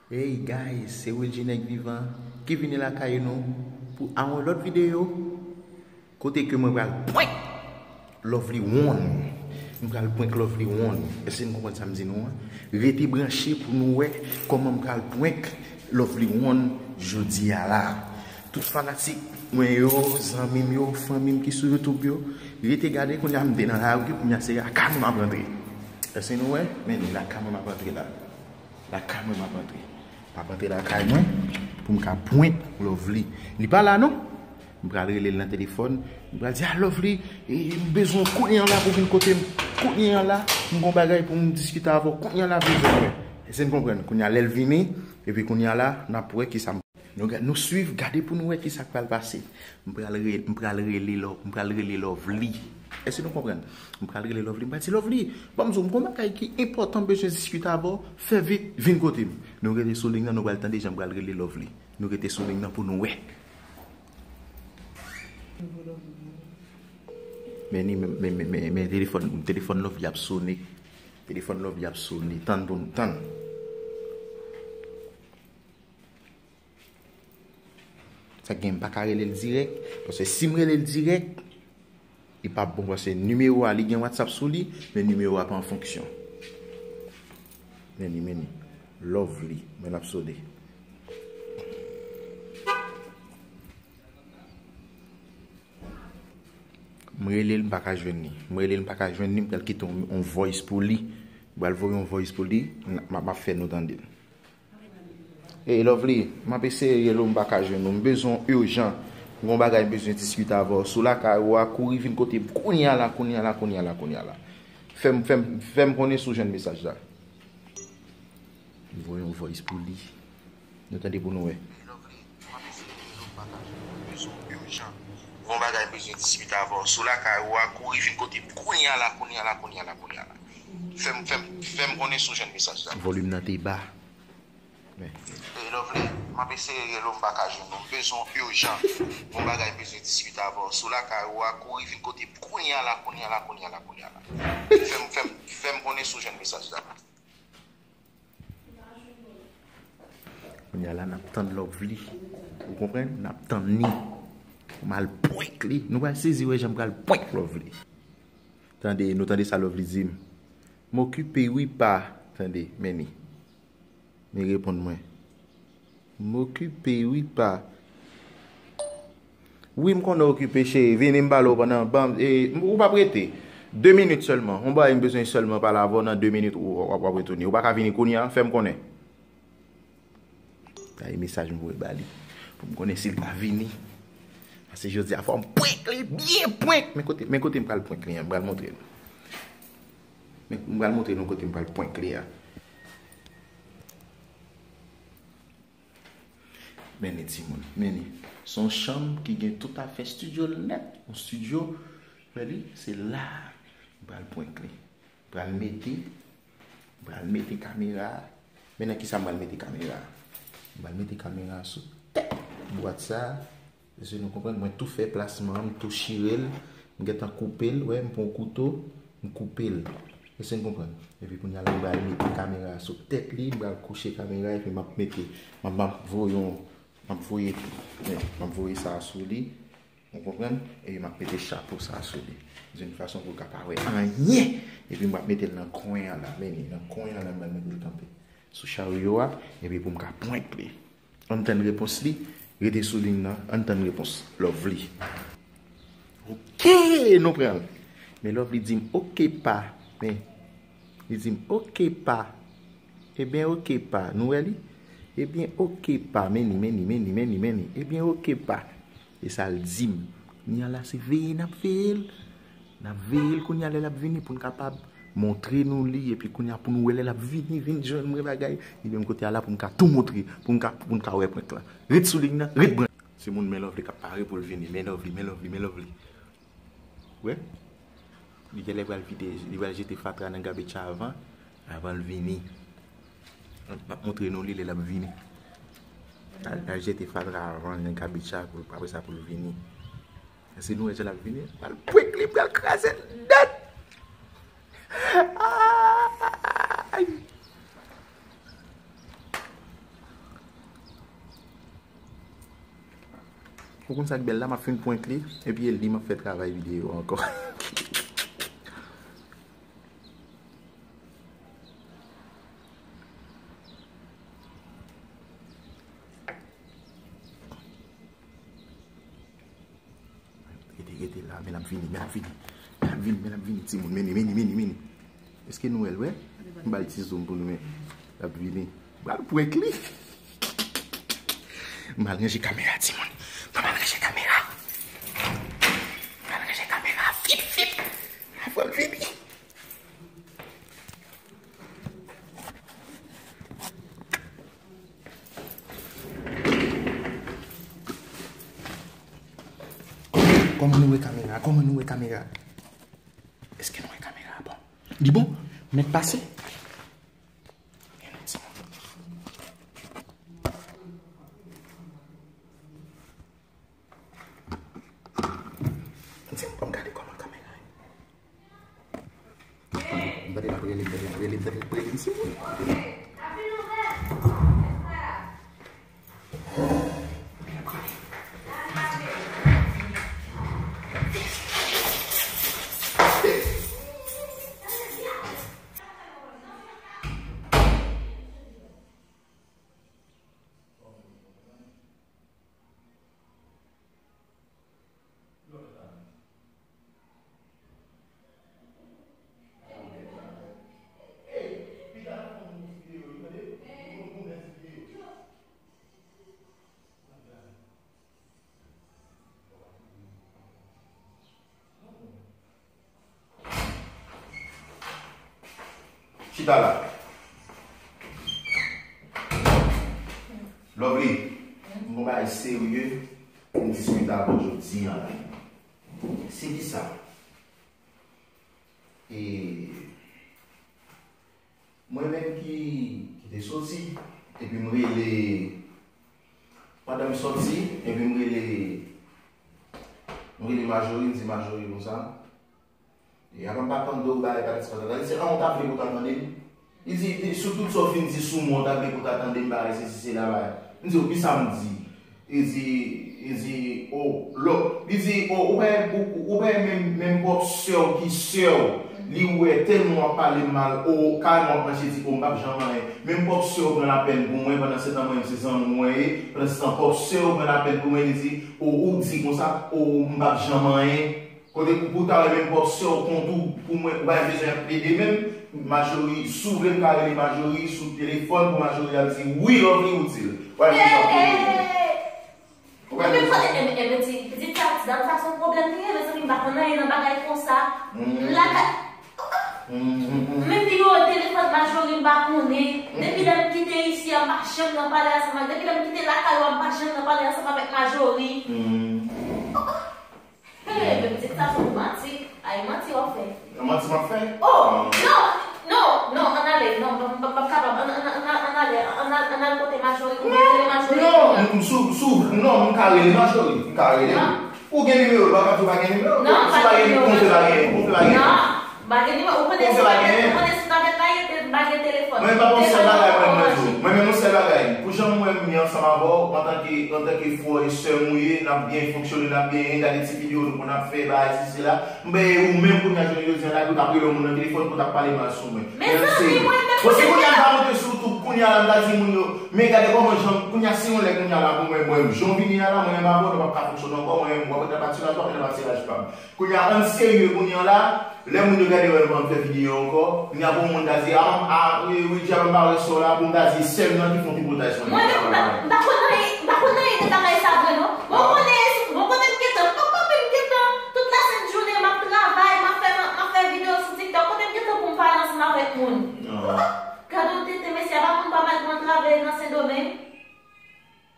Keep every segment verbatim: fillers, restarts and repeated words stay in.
Hey guys, se Wilgy Nèg Vivan ki vini lakay nou pou a yon lòt videyo kote ke mwen pral prank Lovely One. Mwen pral prank Lovely One. Èske n konprann sa m di nou an? Rete branche pou nou wè kòman m pral prank Lovely One jodi a la. Tout fanatik mwen yo, zanmi m yo, fanmi m ki sou YouTube yo, rete gade. Kounye a m te nan lari, kounye a se lakay mwen m ap rantre. Èske nou wè? Men lakay mwen m ap rantre la. Lakay mwen m ap rantre. M ap rantre lakay mwen pou m ka prank Lovely. Li pa la non. M pral rele l nan telefòn. M pral di, "A Lovely, e, m bezwen w kounye a la pou vin kote m. Kounye a la, m gon bagay pou m diskite avè w. Kounye a la, vin jwenn mwen." Èske n konprann? Kounye a lè l vini, epi kounye a la, n ap wè kisa m Nou, ga- nou swiv, gade pou nou wè kisa k pral pase. M pral re- m pral rele Lo- m pral rele Lovely. Èske nou konprann? M pral rele Lovely, m pral di, "Lovely, ban m di w, m gon bagay ki enpòtan, m bezwen diskite avè w, fè vit, vin kote m." Nou rete sou liy nan, nou pral tande jan m pral rele Lovely. Nou rete sou liy nan pou nou wè. Men ni, men, men, men, men, men telefòn, telefòn Lovely ap sone. Telefòn Lovely ap sone. Tann pou nou, tann. Sa gen, m pa ka rele l dirèk, paske si m rele l dirèk, li p ap bon, paske nimewo a, li gen WhatsApp sou li, men nimewo a pa an fonksyon. Men ni, men ni. Lovely, men l ap sone. M rele l, m pa ka jwenn li. M rele l, m pa ka jwenn li, m pral kite yon, yon voice pou li. M pral voye yon voice pou li, m, m ap fè nou tande l. Hey Lovely, m ap eseye rele w, m pa ka jwenn ou. M bezwen w ijan. M gon bagay m bezwen diskite avè w. Si w lakay ou a, kouri vin kote m kounye a la, kounye a la, kounye a la, kounye a la. Fè m, fè m, fè m konnen si w jwenn mesaj la. M voye yon voice pou li. Nou tande pou nou wè. Hey Lovely, m ap eseye rele w, m pa ka jwenn ou. M bezwen w ijan. M gon bagay m bezwen diskite avè w. Si w lakay ou a, kouri vin kote m kounye a la, kounye a la, kounye a la, kounye a la. Fè m, fè m, fè m konnen si w jwenn mesaj la. Volim nan te ba. Men. Hey Lovely, m ap eseye rele w, m pa ka jwenn ou. M bezwen w ijan. M gon bagay m bezwen diskite avè w. Si w lakay ou a, kouri vin kote m kounye a la, kounye a la, kounye a la, kounye a la. Fè m, fè m, fè m konnen si w jwenn mesaj la. Kounye a la, n ap tann Lovely. Ou konprann? N ap tann li. M al prank li. Nou pral sezi wè jan m pral prank Lovely. Tande, nou tande sa Lovely di m. M okipe wi pa. Tande, men ni. Li reponn mwen. M okipe wi pa. Wi, m konnen w okipe, cheri. Vini, m pale w pandan, ban, e, ou p ap rete. De minit sèlman. Yon bagay m bezwen sèlman pale avè w nan de minit, ou, w ap, w ap retounen. Ou pa ka vini kounye a, fè m konnen. Gade mesaj m voye ba li. Pou m konnen si l ka vini. Paske jodi a, fò m prank li, byen prank. Men kote, men kote m pral prank li an, m pral montre nou. Men, m pral montre nou kote m pral prank li a. Men ni timoun, men ni. Se yon chanm ki gen tout afè estidyo l nèt. Yon estidyo, wè li, se la m pral prank li. M pral mete, m pral mete kamera a. Men nan kisa m pral mete kamera a? M pral mete kamera a sou tèt bwat sa a. Èske nou konprann? Mwen tou fè plasman an, m tou chire l, m gentan koupe l, wè, m pran yon kouto, m koupe l. Èske n konprann? Epi kounye a la, m pral mete kamera a sou tèt li, m pral kouche kamera, epi m ap mete, m ap, m ap voye yon, m ap voye, m ap voye sa a sou li, ou konprann? Epi m ap mete chapo sa a sou li, d'une façon pou l ka pa wè anyen. Epi m ap mete l nan kwen an la, men li, nan kwen an la, m pral mete l kanpe. Sou charyo a, epi pou m ka prank li. Ann tann repons li, rete sou liy nan, ann tann repons Lovely. Oke, nou pran l. Men Lovely di m, "Oke pa." Men, li di m, "Oke pa." Ebyen, oke pa. Nou wè li? Ebyen, oke pa. Men ni, men ni, men ni, men ni, men ni. Ebyen, oke pa. E sa l di m. Kounye a la, se veye n ap veye l. N ap veye l kounye a lè l ap vini pou n kapab montre nou li. Epi kounye a pou nou wè lè l ap vini, vin jwenn mwen bagay. Li menm kote a la pou m ka tou montre, pou m ka, pou n ka wè prank la. Ret sou liy nan, ret branche. Se moun men Lovely k ap pare pou l vini. Men Lovely, men Lovely, men Lovely. Wè? Li genlè pral vide, li pral jete fatra nan gabetcha avan, avan l vini. M ap montre nou li lè l ap vini. Al, al jete fatra avan nan gabetcha pou, apre sa pou l vini. Èske nou wè jan l ap vini? Pral prank li, pral kraze l nèt. Ay! Ou konn sa k bèl la, m ap fin prank li, epi e li m ap fè travay videyo ankò. Rete, rete la, men l ap vini, men l ap vini. Men l ap vini, men l ap vini, timoun. Men li, men li, men li, men li. Èske nou wè l, wè? M ba l ti zoom pou nou, men l ap vini. M pral prank li. M al ranje kamera, timoun. M al ranje kamera. M al ranje kamera. Vip, vip. Avan l vini. Kòman nou wè kamera? Kòman nou wè kamera? Èske nou wè kamera? Bon. Li bon? Mèt pase? Gen yon ti moun. Di m, ban m gade kòman kamera ye. M tande l ap rele m, tande l ap rele m, tande l ap rele m, se moun. Chita la. Lovely, m gon bagay serye pou m diskite avè w jodi a la. Se kisa? E mwen menm ki, ki te soti, epi m rele, pandan m soti, epi m rele, m rele Marjorie, m di Marjorie konsa. E avan m pa tande w, bagay patati patata. Li di, "Ah, ou ta vle pou w ta tande m?" Li di, "Sou tout sa w fin di sou mwen, ou ta vle pou w ta tande m, bagay, sesi, sela, bagay." M di, "Ou ki sa m di?" Li di, li di, "O, lò." Li di, "O, ou wè, ou, ou wè menm, menm pwòp sè w ki sè w, li wè tèlman w ap pale m mal, o, kareman w ap mache di, o, m p ap janm anyen. Menm pwòp sè w pran lapèn pou mwen, pandan se tan mwen menm se zanmi w mwen ye, pandan se tan pwòp sè w pran lapèn pou mwen, li di, o, ou di konsa, o, m p ap janm anyen." Kote pou, pou ta wè menm pwòp sè w kont ou, pou mwen, ou pa bezwen ap plede menm. Marjorie, si w vle m ka rele Marjorie sou telefòn pou Marjorie al di, wi, Lovely itil. Ou pa bezwen ap plede menm. Ou pa bezwen. Mwen menm kote, e, e, e, ti, pitit sa, ti dam sa se yon pwoblèm li ye, mezanmi, m pa konn anyen nan bagay konsa. M lakay. Menm nimewo telefòn Marjorie m pa konnen. Depi lè m kite isi a, m pa janm nan pale ansanm ak, depi lè m kite lakay ou a, m pa janm nan pale ansanm avèk Marjorie. Hey, men pitit sa se yon manti. Ay, manti w ap fè. Manti m ap fè? Oh, non, non, non, ann ale. Non, m p ap kapab. Ann, ann, ann, ann ale. Ann al, ann al kote Marjorie. Ou rele Marjorie. Non, m, m sou, sou, non, m ka rele Marjorie. M ka rele. Ou gen nimewo l, ou pa ka di w pa gen nimewo. Non, m pa gen nimewo. Ou fè pa gen, ou fè pa gen. Non, m pa gen nimewo. Ou konnen si w pa gen, ou konnen si w t avèk la, yo te pa gen telefòn. Mwen pa konn sèl bagay mwen, mwen di w. Mwen menm yon sèl bagay. Pou jan m wè m ye ansanm avè w, antanke, antanke frè e sè m ou ye, n ap byen fonksyone, n ap byen gade ti videyo nou pou n ap fè bagay, si, sela. M benyen ou menm kounye a jounen jodi a la, pou t ap rele yon moun nan telefòn, pou t ap pale mal sou mwen. Mezanmi, mwen menm. Bon, si kounye a m ta monte sou YouTube, kounye a la, m ta di moun yo, men gade kòman jan, kounye a, si yon lè kounye a la, pou mwen, mwen, jan w vini a la, mwen menm avè w, nou p ap ka fonksyone ankò, mwen menm, w ap ret nan patiraj, w ap ret nan patiraj pa m. Kounye a, ann serye kounye a la, lè moun yo gade wè m pa ann fè videyo ankò, kounye a pou moun ta di, a, a, wi, wi, djab m pa wè sè w la, pou m ta di, sè m nan ki fè yon tripotay sou mwen. Mwen menm, m pa, m pa konn anyen, m pa konn anyen de bagay sa vre non. Bon, konnen, bon, kote m gentan, m pa, m pa menm gentan, tout lasent jounen, m ap travay, m ap fè, m ap fè videyo sou TikTok, kote m gentan pou m pale ansanm avèk moun. Gade yon tenten, mesye, a pa konn pa mal pou antrave nan Sendomeng.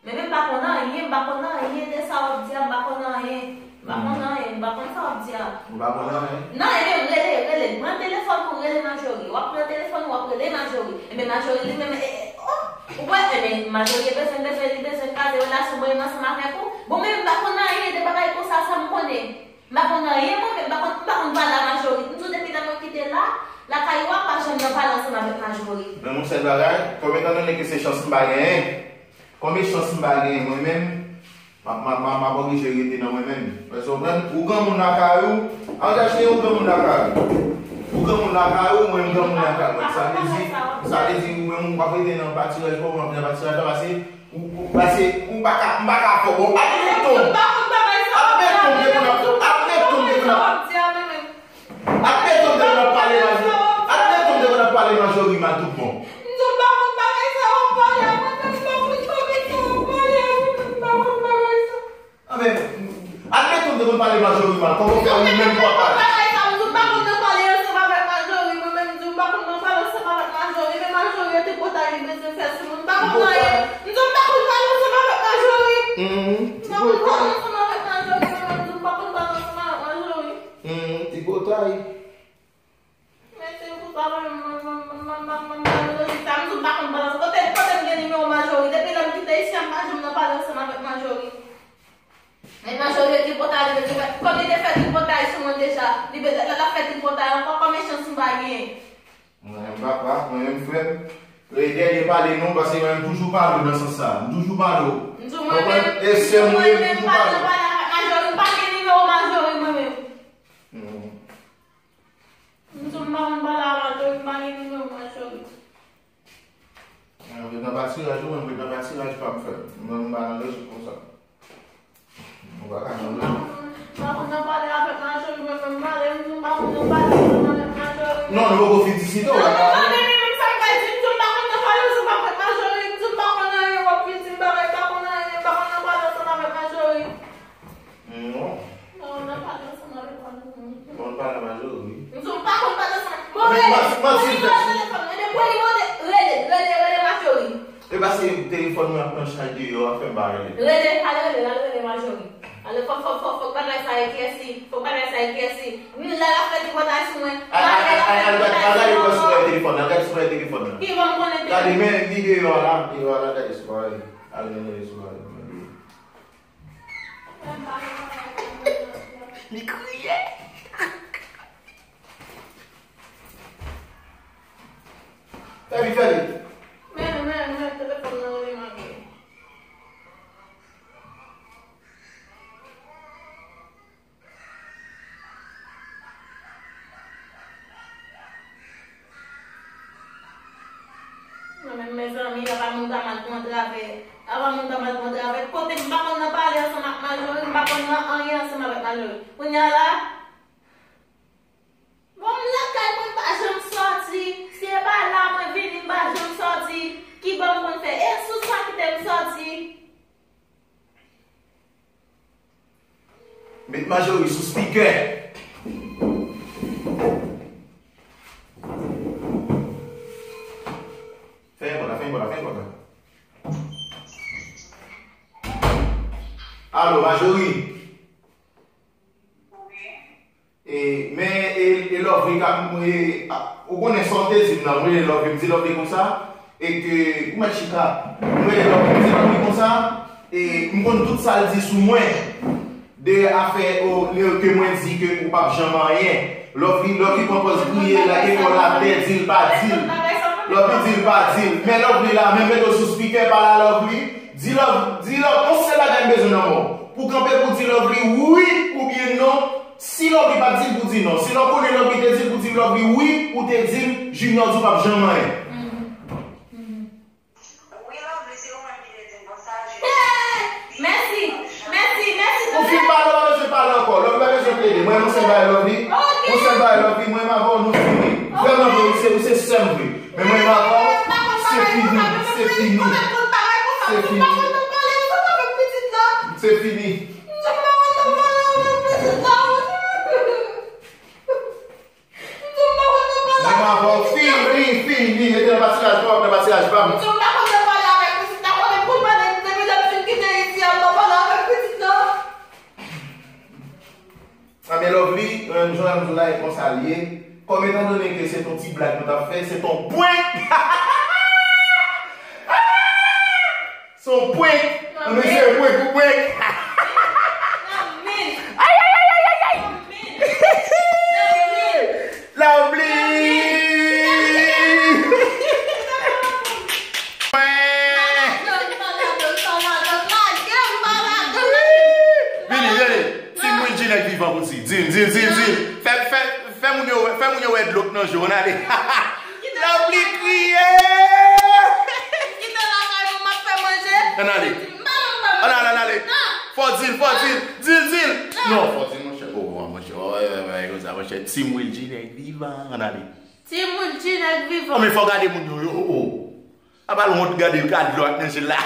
Men, men m pa konn anyen, m pa konn anyen de sa w ap di a, m pa konn anyen. M pa konn anyen, m pa konn sa w ap di a. Ou pa konn anyen? Non, ebyen, rele, rele. Pran telefòn ou, rele Marjorie. W ap pran telefòn ou, w ap rele Marjorie. Ebyen, Marjorie li menm, e, e, oh, ou wè, ebyen, Marjorie bezwen, bezwen, li bezwen kraze relasyon mwen menm ansanm avèk ou. Bon, men m pa konn anyen de bagay konsa, sa m konnen. M pa konn anyen, mwen menm, m pa konn, m pa konn pale a Marjorie. M di w depi lè mwen kite la, lakay ou a, m pa janm nan pale ansanm avèk Marjorie. Men yon sèl bagay, kòm etan done ke se chans m pa genyen, Kòm e chans m pa genyen mwen menm, M ap, m ap, m ap, m ap oblije rete nan mwen menm. Èske w konprann? Ou granmoun lakay ou, al chache yon granmoun lakay ou. Ou granmoun lakay ou, mwen m granmoun lakay mwen. Sa vle di, sa vle di ou menm ou p ap rete nan patiraj pa w, w ap nan patiraj la, pase ou, ou, pase ou pa ka, m pa ka fè w. Admeton, admeton, depi w ap, admeton, depi w ap, admeton, depi w ap pale Majori, admeton, depi w ap pale Majori mal tout bon. M di w m pa konn bagay sa w ap pale a, mwen menm m pa konn bagay sa w ap pale a, mwen menm m pa konn bagay sa. Anben, admeton m te konn pale Majori mal, kòman w fè ou menm pou w ap pale? Bagay sa, m di w m pa konn nan pale ansanm avèk Majori, mwen menm m di w m pa konn nan pale ansanm avèk Majori, men Majori e tripotay li bezwen fè sou mwen, m pa konn anyen. M di w m pa konn pale ansanm avèk Majori. M pa konn pale ansanm avèk Majori, mwen menm m di w m pa konn pale ansanm avèk Majori. Tripotay. Men se pou sa mwen, mwen, mwen, mwen, mwen, mwen, mwen, mwen, mwen, mwen, sa m di w pa konn pale ansanm. Kote, kote m gen nimewo Majori? Depi lè m kite isi a, m pa janm nan pale ansanm avèk Majori. Men Majori e tripotay li bezwen fè. Kòm li te fè tripotay sou mwen deja, li be-, lè l ap fè tripotay ankò, kòm e chans m pa genyen. Mwen menm papa, mwen menm frè m, e dènye pale non, paske mwen menm toujou pale w nan sans sa. M toujou pale w. M di w mwen menm, e sè m li ye, m toujou pale w. Majori, m pa gen nimewo Majori mwen menm. M di w m pa konn pale a Majori, m pa gen nimewo Majori. Mwen ret nan patiraj ou, mwen ret nan patiraj pa m frè m. Mwen m pa nan rezo konsa. Mwen pa ka nan rezo. M pa konn nan pale avèk Majori, mwen menm pale, m di w m pa konn nan pale avèk Majori. Non, nou poko fin diskite, w pa ka. Non, non, men, men, men sa m pral di, m di w m pa konn nan pale ansanm avèk Majori, m di w m pa konn anyen, w ap vin di m bagay, m pa konn anyen, m pa konn nan pale ansanm avèk Majori. Non. Non, nan pale ansanm avèk Majori. Bon, pale Majori. M di w pa konn pale ansanm. Bon, rele. Rele telefòn mwen. Depi w li mande, rele, rele, rele Majori. E paske telefòn mwen ap pran chaj deyò a fè m pa rele. Rele, al rele, al rele Majori. Ale, fòk, fòk, fòk, fòk bagay sa eklèsi. Fòk bagay sa eklèsi. Lè l ap fè tripotay sou mwen. Al, al, al, al, al gade, al gade kò sou telefòn nan, al gade sou telefòn nan. Ki ban m konnen. Gade, men li deyò a la, deyò a la, gade sou bagay. Al rele sou bagay. Li kriye. Fè vit, fè vit. Men, men, men, telefòn nan rele mari. Mwen menm, mezanmi, apa moun ta mal pran travè. Apa moun ta mal pran travè. Kote m pa konn nan pale ansanm ak Majori, m pa konn nan anyen ansanm avèk Majori. Kounye a la, bon, m lakay mwen, m pa janm sòti. Si e pa la mwen vini, m pa janm sòti. Ki bò m konn fè? E sou sa kite m sòti. Met Majori sou spikè. Fè yon pòt la, fè yon pòt la, fè yon pòt la. Alo, Majori. E, men, e, e Lovely ka, e, a, ou konnen sa w te di m nan, m rele Lovely, m di Lovely konsa, e ke, ou mèt chita, m rele Lovely, m di Lovely konsa, e m konn tout sa l di sou mwen, de afè, o, le, ke mwen di ke ou p ap janm anyen. Lovely, Lovely pran pòz kriye, lage kò l atè, di l pa di l. Lovely di l pa di l. Men Lovely la, men mete w sou spikè, pale a Lovely. Di Lovely, di Lovely, yon sèl bagay m bezwen nan men w. Pou kanpe pou di Lovely wi oubyen non. Si Lovely pa t di l pou di non, si lè w konnen Lovely te di l pou di Lovely wi, ou te di l, Junior di w p ap janm anyen. Wi, Lovely, se ou menm ki te di m konsa, Junior. Mèsi, mèsi, mèsi. Ou fin pale, ou pa bezwen pale ankò. Lovely pa bezwen plede. Mwen, yon sèl bagay, Lovely. Yon sèl bagay, Lovely. Mwen, m avè w, nou fini. Vrèman vre, ou se, ou se sè m vre. Men mwen, m avè w, se fini, se fini. Se fini. Se fini. Mwen m avè w, fini, fini. Rete nan patiraj pa w, nan patiraj pa m. Anben, Lovely, menm jan m di w la, e konsa l ye. Kòm etandone ke se t on ti blag nou t ap fè, se t on prank. Se on prank. Anben, se prank ou prank. Ay, ay, ay, ay, ay, ay. Lovely. Zil, zil, zil, zil. Fè, fè, fè moun yo, fè moun yo wè dlo k nan je w, ann ale. Lapli kriye. Kite lakay mwen, m ap fè manje. Ann ale. Ann ale, ann ale. Fò zil, fò zil. Zil, zil. Non, fò zil, monchè. Oh, monchè. Oh, monchè. Team Wilgy nèg vivan. Ann ale. Team Wilgy nèg vivan. Non, men fò gade moun yo, yo. Oh, oh. A pa l wont gade l ka dlo ak nan je l la.